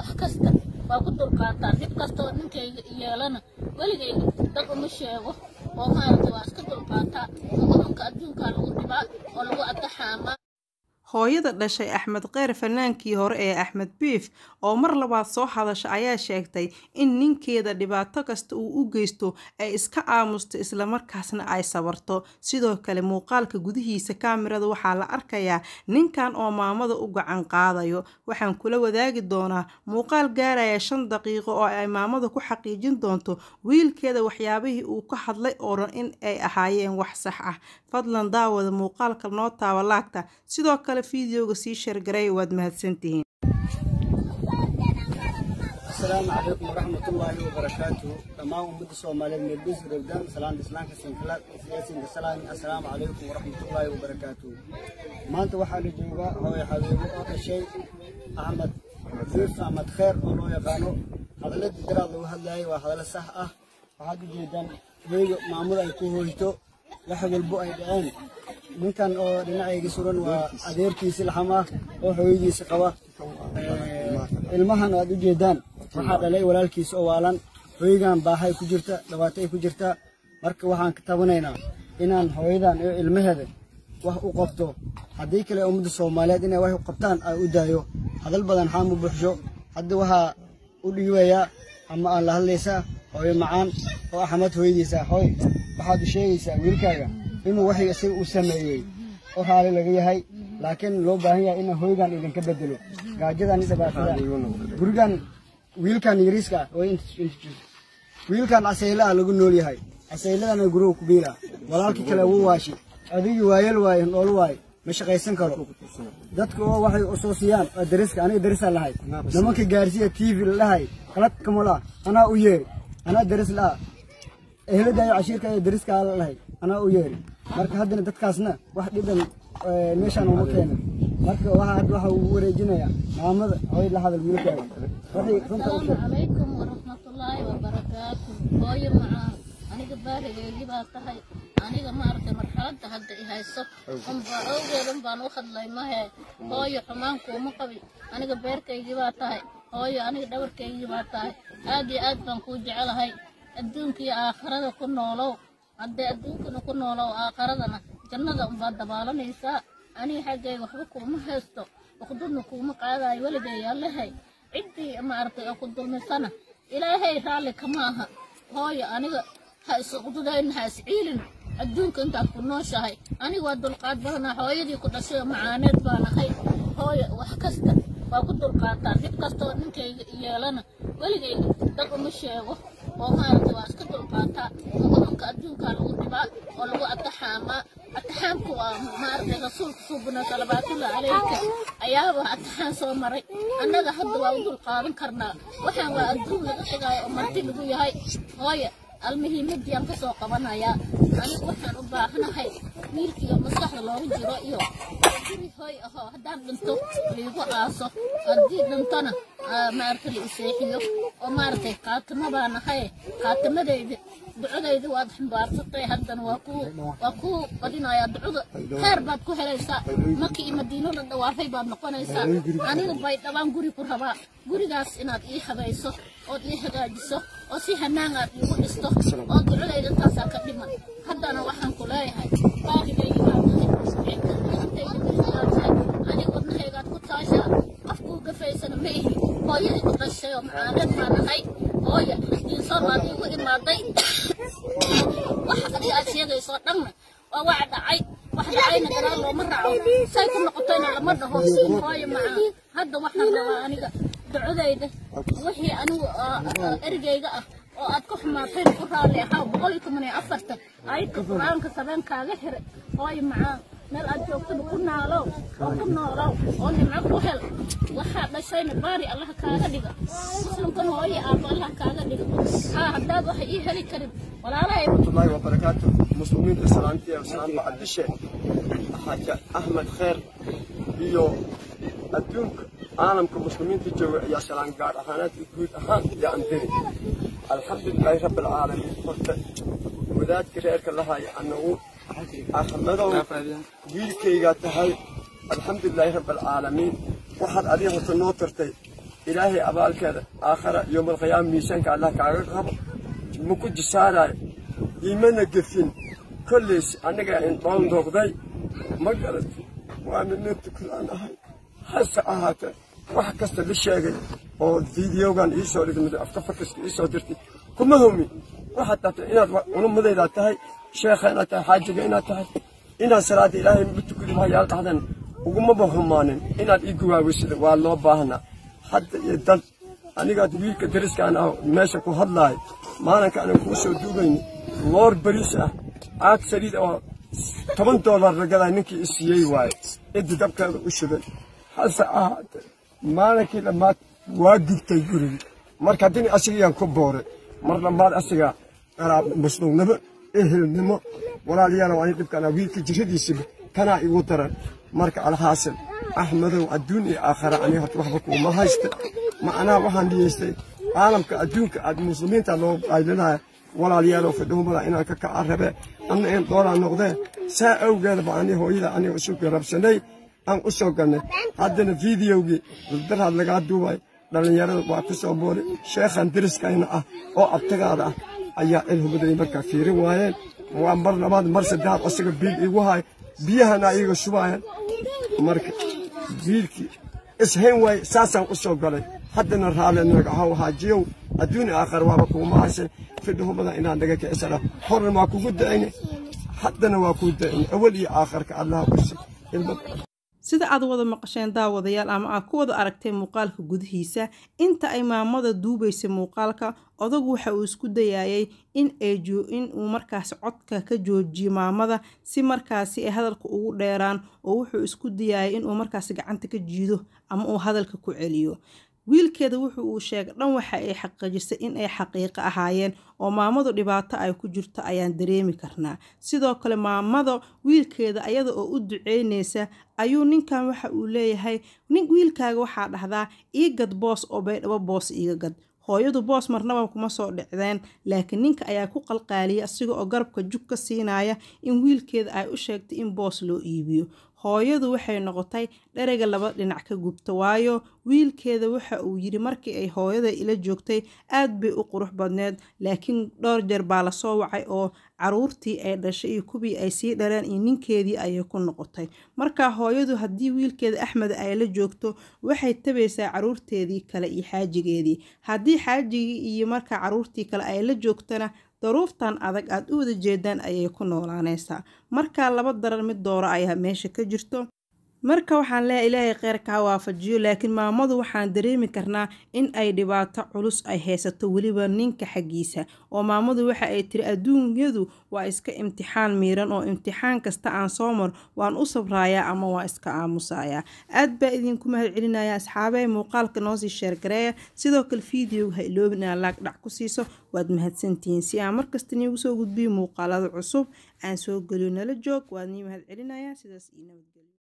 Wax kasta waa ku dulqaataa. Dhib kasta oo ninkayga yeelana weligayga dad uma sheego, oo maaragtay waa iska dulqaataa. Udunka adduunkaa lagu dhibaa oo lagu ataxaamaa. Hooyada dhashay Axmed Kheyr, fanaankii hore ee Axmed Biif, oo mar labaad soo hadasha ayaa sheegtay in ninkeeda dhibaato kasta uu u geysto ay iska aamusto, islamarkaasna ay sabarto. Sidoo kale muuqaalka gudihiisa kaamirada waxaa la arkayaa ninkan oo maamada u gacan qaadayo. Waxaan kula wadaagi doonaa muuqaal gaaraya 5 daqiiqo oo ay maamada ku xaqiijin doonto wiilkeeda waxyaabihii uu ka hadlay oo dhan in ay ahaayeen wax sax ah. Fadlan daawada muuqaalka, noo taaba laagta, sidoo kale fiidiyowga sii sheergaray. Waad mahadsantihiin. Asalaamu calaykum waraxmatullaahi wabarakaatuhu. Dhammaan ummadda Soomaaliyeed meelbis rogdaan, salaanta islaamka sinka salaami. Assalaamu calaykum waraxmatullaahi wabarakaatuhu. Maanta waxaa la joogaa hooyo Xabiibo oo dhashay Axmed Biif, Axmed Kheer oo loo yaqaano. Hadaladii daraad lagu hadlaayay waa hadallo sax ah. Waxaad u jeedaan hoyga maamada ay ku hooyto, wax walbo ay dhaceen. Ninkan oo dhinacayga suran waa adeerkiisi laxam ah oo hooyadiisa qaba. Ilmahan aad u jeedaan waxaa dhalay walaalkiisa oo waalan. Hooygan baahay ku jirta, dhibaato ay ku jirta. Marka waxaan ka tabanaynaa inaan hooyadan iyo ilmaheeda wax u qabto, haddii kale ummadda Soomaaliyeed inay wax u qabtaan ay u daayo. Hadal badan xaamu buuxsho. Hadda waxaa u dhiibayaa ama aan la hadlaysaa hooyo macaan oo Axmed hooyadiisa. Hooy, waxaad u sheegaysaa wiilkaaga inuu waxii isaga u sameeyey oo raali laga yahay, laakiin loo baahan yahay inuu hooygan idinka bedelo gaajadan iyo dhibaatadan. Gurigan wiilkan yariiska ah, wiilkan asayla ah lagu nool yahay, asayladana guriga ku biila. Walaalkii kale wuu waashi, adigii waayel waaye, nool waaye, ma shaqaysan karo. Dadka oo waxay u soo siiyaan waa dariska. Aniga darisaan lahay, nimanka gaarsiya TV la dhahay qalad kamala anaa u yeeri, anaa daris la'a, ehelada iyo cashiirka iyo dariska la dhahay anaa u yeeri. Marka haddana dadkaasna wax dhiban meeshaan uma keenin. Marka waxa hadda waxa uu wareejinayaa maamada. Hooy, la hadal wiilkaaga, waxay runta u Asalaamu sheeg. calaykum waraxmatullaahi wabarakaatu. Hooyo macaan, aniga baarigeygii baa tahay. Aniga maaragtay marxaladda hadda i hayso unbaa awgeed baan u hadlay mahe. Hooyo, xumaan kuuma qabi. Aniga beerkaygii baa tahay. Hooyo, aniga dhabarkaygii baa tahay. Aad iyo aad baan kuu jecelahay. Adduunka iyo aakharada ku noolow. Haddee adduunkana ku noolow, aakharadana jannada unbaad dabaalanaysaa. Aniga xaggayga waxba kuuma haysto, uqdudna kuuma qaadayo weligay yaalahay. Ciddii maaragtay oo ku dulmisana Ilaahay raalli kama aha. Hooyo, aniga ha is uqdudayn, ha is ciilin adduunka intaad ku nooshahay. Aniga waa dulqaad badanaa, hooyadii ku dhashay oo macaaneed baan ahay. Hooyo, wax kasta waa ku dulqaataa. Dhib kasta oo ninkayga yeelana weligayga dad uma sheego, oo maaragtay waa iska dulqaataa. Udunka adduunkaa lagu dhibaa oo lagu ataxaamaa. Ataxaamku waa maaragtay rasuulka suubana salawaatullahi calayka ayaaba ataxaan soo maray. Annaga hadda waa u dulqaadan karnaa. Waxaan waa adduun laga tagaayo oo marti lagu yahay. Hooya, almuhiimadii aan kasoo qabanayaa, anigu waxaan u baahanahay wiilkiiyo maskaxda loogu jiro iyo guri hooy ahoo haddaan dhinto liigu aaso, haddii dhintona maaragtay la iseexiyo oo maaragtay qaatimo baan ahay. Qaatimadayda ducadayda waad xambaarsatay, haddana waa kuu badinayaa ducada. Khayr baad ku helaysaa, Maka iyo Madiino la dhawaafay baad noqonaysaa. Aniga bay dhabaan guri ku rabaa, gurigaas inaad ii habayso ood ii hagaajiso oo si hanaan aad iigu dhisto oo ducadayda intaasaa ka dhiman. Haddana waxaan ku leeyahay baarigayga baa tahay, gacantayda baa tahay, aniga wadnahaygaad ku taashaa, qofkuu gafaysana ma ihi. Hooyadii ku dhashay oo macaaneed baan ahay. Hooya, diinsoor baad iigu imaaday. Wax adiga aad sheegayso dhanna waa wax dhacay, wax dhacayna gadaal looma raaco, say ku noqotayna lama dhaho. Hooyo macaan, hadda waxaan rabaa aniga ducadayda wixii anigu ergeyga ah oo aad ku xumaatayna ku raalli ahaa. 114 ayadka Qur-aanka sabeenkaaga xiray. Hooyo macaan, meel aad joogtaba ku naalow oo ku noolow oo nimco ku hel. Waxaa dhashayna baari Allaha kaaga dhiga, muslimkan hooyo aabba Allaha kaaga dhiga. Haa, haddaad waxa ii heli karin walaalahay. Warahmatullahi wabarakaatu. Muslimiinta salaantiya salaan bacdishe, Xaaja Axmed Kheer iyo adduunka caalamka muslimiinta jooga ayaa salaan gaar ahaaneed iyo guud ahaan iyo andiri. Alxamdulilaahi rabbi alcaalamiin. Horta wadaadka reerka lahaya, anagu Axmedow wiilkaygaa tahay. Alxamdulilaahi rabbi alcaalamiin. Waxaad adiga horta noo tartay Ilaahay abaalkeeda aakhara yowmalqiyaama miisaanka Allah kaaga qabo. Ma ku jisaaraayo, imana gefin. Kolleys aniga indhoon noqday, ma garatay? Waana nin tukadaan ahay. Hase ahaatee wax kasta la sheegay oo fiidiyogan ii soo dhigmay, afka fakaska ii soo dirtay, kuma humi. Waxaad tahtay inaad culumadaydaa tahay, sheekha inaad tahay, xaajiga inaad tahay, inaad salaada Ilaahay ma tukadin waxyaala dhahdan ugumaba humaanin. Inaad ii gawaawisida waa loo baahnaa. Hadda iyo dal anigaad wiilka dariskaan ah meesha ku hadlaay, maalinka anan kuu soo duubayni, loor bariis ah, caag saliid oo $10 la gadaa ninkii i siiyey waaye, ciddi dabkeeda u shiday. Hase ahaatee maalinkii dhammaad waa gubtay gurigii. Marka haddini asigayaan ku booray mar dhammaad asiga qaraab, muslimnimo, ehelnimo, walaalayaal, ani dhibkana wiilka jiradiisiba kanaa igu daran. Marka alxaasil, Axmedow, adduun iyo aakhara ani horta waxba kuuma haysta. Macnaha waxaan niyeystay caalamka adduunka aad muslimiinta loo qaylinaya, walaalayaalow, fidhuumada inaan ka kaca rabe, anna in dhoolaa noqdee. Saa awgeedaba ani hooyada aniga isu garabsanay aan u soo galnay. Haddana fiidiyowgii dardaraad lagaa duubay, dhallinyarada waa ku soo booray. Sheekhan deriskayna ah oo abtagaada ah ayaa ilhumaday markaa fiirin waayeen. Waa mar labaad, mar saddexaad asaga biil igu haay, biyahana iyaga shubaayaan. Marka biilkii ishayn waaye, saasaan u soo galay. Haddana raalle naga haw, haajiyow, adduun aakhar waaba kuuma haysan. Fidhuhumada inaad naga kicisana horna waa kugu da'ayne, haddana waa kuu da'ayne, awal iyo aakharka Allaha ku si ilmo. Sida aad wada maqasheen, daawadayaal, ama aad ku wada aragteen muuqaalka gudihiisa, inta ay maamada duubaysay muuqaalka, odagu waxa uu isku dayayay in ay in uu markaasi codka ka joojiyo maamada si markaasi ay hadalka ugu dheeraan, oo wuxuu isku dayayay inuu markaasi gacanta ka jiido ama uu hadalka ku celiyo. Wiilkeeda wuxuu uu sheegay dhan waxa ay xaqiijisay in ay xaqiiqo ahaayeen, oo maamadu dhibaato ay ku jirto ayaan dareemi karnaa. Sidoo kale maamada wiilkeeda ayada oo u duceyneysa ayuu ninkan waxa uu leeyahay, nin wiilkaaga waxaa dhahdaa ii gad boos oo Baydhabo boos iiga gad. Hooyadu boos marnaba kuma soo dhicdeen, laakiin ninka ayaa ku qalqaaliyay asiga oo garabka jug ka siinaya in wiilkeeda ay u sheegtay in boos loo iibiyo. Hooyadu waxay noqotay dherega laba dhinac ka gubta, waayo wiilkeeda waxa uu yidhi markii ay hooyada ila joogtay aad bay u qurux badneed, laakiin dhowr jeer baa lasoo wacay oo caruurtii ay dhashay iyo kuwii ay sii dhaleen iyo ninkeedii ayay ku noqotay. Marka hooyadu haddii wiilkeeda Axmed ay la joogto, waxay tabaysaa caruurteedii kale iyo xaajigeedii. Haddii xaajigii iyo marka caruurtii kale ay la joogtana, daruuftan adag aad u wada jeedaan ayay ku noolaanaysaa. Markaa laba darar mid dooro ayaa meesha ka jirto. Marka waxaan leeyahay Ilaahay kheyrka ha waafajiyo, laakiin maamadu waxaan dareemi karnaa in ay dhibaato culus ay haysato, weliba ninka xaggiisa. Oo maamadu waxa ay tiri adduunyadu waa iska imtixaan miiran, oo imtixaan kasta aan soo mar waan u sabrayaa ama waan iska aamusayaa. Aad baa idinku mahad celinaya asxaabey, muuqaalka noosii sheergareeya. Sidoo kale fiideoga ha iloobin inaad laag dhac ku siiso. Waad mahadsantihiin. Si aan markasta niigu soo gudbiyo muuqaalada cusub aan soo geliyo, nala joog. Waad nii mahad celinayaa. Sidaas ii nabadgelyo.